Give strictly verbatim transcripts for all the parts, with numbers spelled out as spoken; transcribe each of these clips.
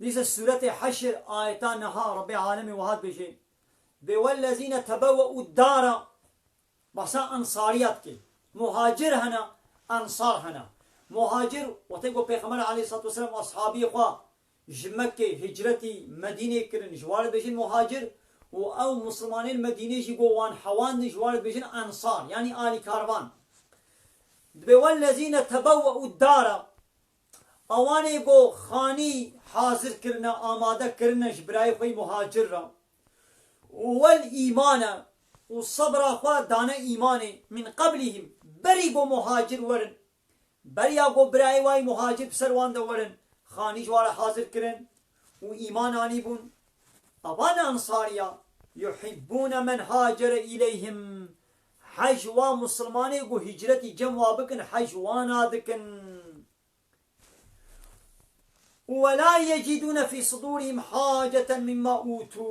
Dîse sûretê Heşr ayeta niha Rebbê alemê wiha dibêje: Bê wellezîne tebewwe'u dara, behsa ensariya dike. Muhacir hene, ensar hene. Muhacir, wextê ku Pêxember aleyhissalatu vesselam ashabî xwe ji Mekkê hicretî Medînê kirin, ji wan re dibêjin muhacir, û ew Mislimanên Medînê jî ku wan hewandin, ji wan re dibêjin ensar, yanî alîkarvan. Dibê wellezîne tebewwe'u dara, ewanê ku xanî hazir kirine, amade kirine ji birayê xwe yî muhacir re. Û wel îmane, û sebra xwe dane îmanê, min qeblihim, berî ku muhacir werin. Beriya ku birayê wayî muhacir bi ser wan de werin, xanî ji wan re hazir kirin û îman anîbûn. Evan ensariya, yuhibbûne men hacere îleyhim. Hej wa Musulmanê ku hicretî cem wa bikin, hej wana dikin. Û we la yecîdûne fî sidûrihim haceten mimma ûtû.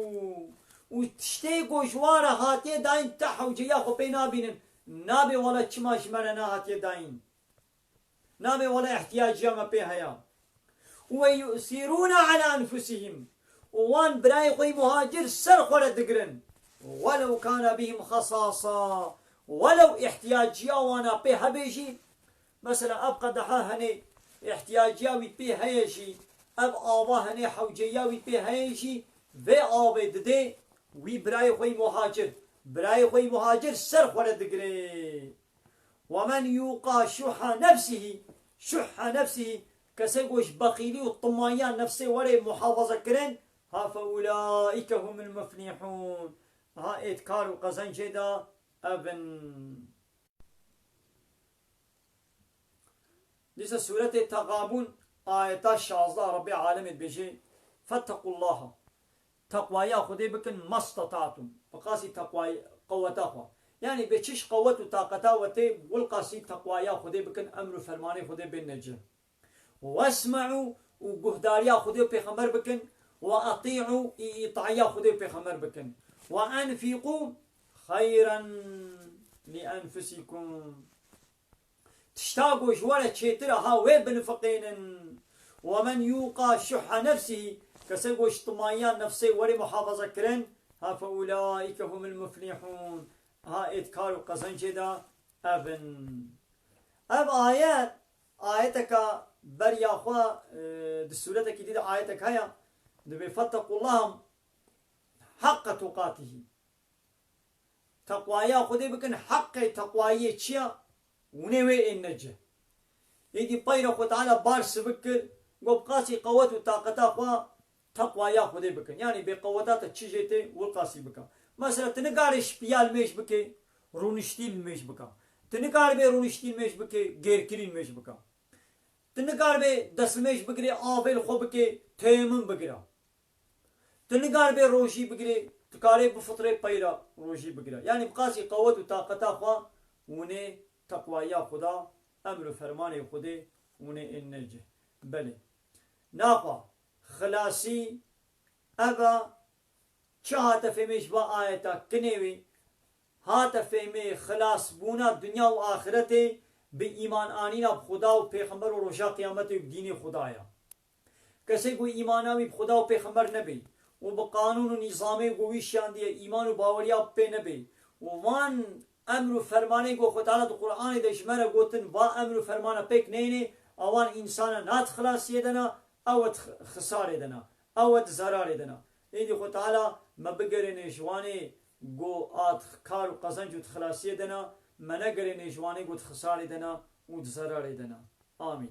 Û tiştê ku ji wan re hatiye dayîn, te hewceya xwe pê nabînin. Nabê wele çima ji me re nehatiye dayîn. Nabê wele ihtiyaciya me pê heye. Û we yu'sirûne ala enfusihim. Û wan birayê xwe yî muhacir ser xwe re digirin. Welew kana bihim xesasa. Welew ihtiyaciya wana pê hebe jî, mesela ev qedeha hene ihtiyaciya wî pê heye jî, ev ava hene hewceya wî pê heye jî, vê avê didê wî birayê xwe yî muhacir. Birayê xwe yî muhacir ser xwe re digire. Ve men yuqa şuha nefsihî, şuha nefsihî, kesê ku ji bexîlî û timayiya nefsê were muhafaza kirin, ha fe ulaîke humul muflihûn. Ha êd kar û qezencê de ev in. Dîsa sûretê Texabûn ayeta şazdeh Rebbê alemê dibêje: Fettequllaha. Teqwaya Xwedê bikin, mastata'tum. Bi qasî teqwayê, qeweta xwe. Yanî bê çiş qewet û taqeta we tê, wilqasî teqwaya Xwedê bikin, emr û fermanê Xwedê bên necih. Wesme'û, û guhdariya Xwedê û Pêxember bikin, ve etî'û, û îtaiya Xwedê û Pêxember bikin. Ve enfîqû xeyren li enfusikum. Tişta ku ji we re çêtir e, ha wê binifiqênin. Ve men yuqa şuha nefsihî, kesê ku ji timayiya nefsê were muhafaza kirin, ha fe ulaîke humul muflihûn. Ha êd kar û qezencê de ev in. Ev ayet, ayeteka beriya xwe, e, di sûretekî dî de ayetek heye, dibê fettequllaha heqqa tuqatihî. Teqwaya Xwedê bikin, heqê teqwayiyê çi ya? Hûnê wê ênine cih. Êdî peyre Xwe Teala bar sivik kir, got, bi qasî qewet û taqeta xwe teqwaya Xwedê bikin. Yanî bê qeweta te çi jê tê, wilqasî bike. Mesela, tu nikarê şipiya li mêj bikê, rûniştî li mêj bike. Tu nikaribê rûniştî li mêj bikê, gêrkirî li mêj bike. Tu nikaribê destlimêj bigirê, avê li xwe bikê, teyemum bigire. Tu nikaribê rojî bigirê, tu karê bifitrê peyra rojî bigire. Yanî bi qasî qewet û taqeta xwe hûnê teqwaya Xuda, emr û fermanê Xwedê hûnê ênine cih. Belê. Naxwe, xilasî ev e, çi hate fêmê ji va ayeta kinê wî? Hate fêmê xilasbûna dinya û axiretê bi îman anîna bi Xuda û Pêxember û roja qiyametê û bi dînê Xuda ya. Kesê ku îmana wî bi Xuda û Pêxember nebê û bi qanûn û nîzamê ku wî şiyandiye îman û baweriya pê nebê û van emr û fermanê ku Xwe Teala di Qur'anê de ji me re gotin, va emr û fermana pêk neyne, ewan însana na di xilasiyê de ne, ew di xisarê de ne, ew di zerarê de ne. Êdî Xwe Teala me bigerêne ji wanê ku a di kar û qezenc û di xilasiyê de ne, me negerêne ji wanê ku di xisarê de ne û di zerarê de ne. Amîn.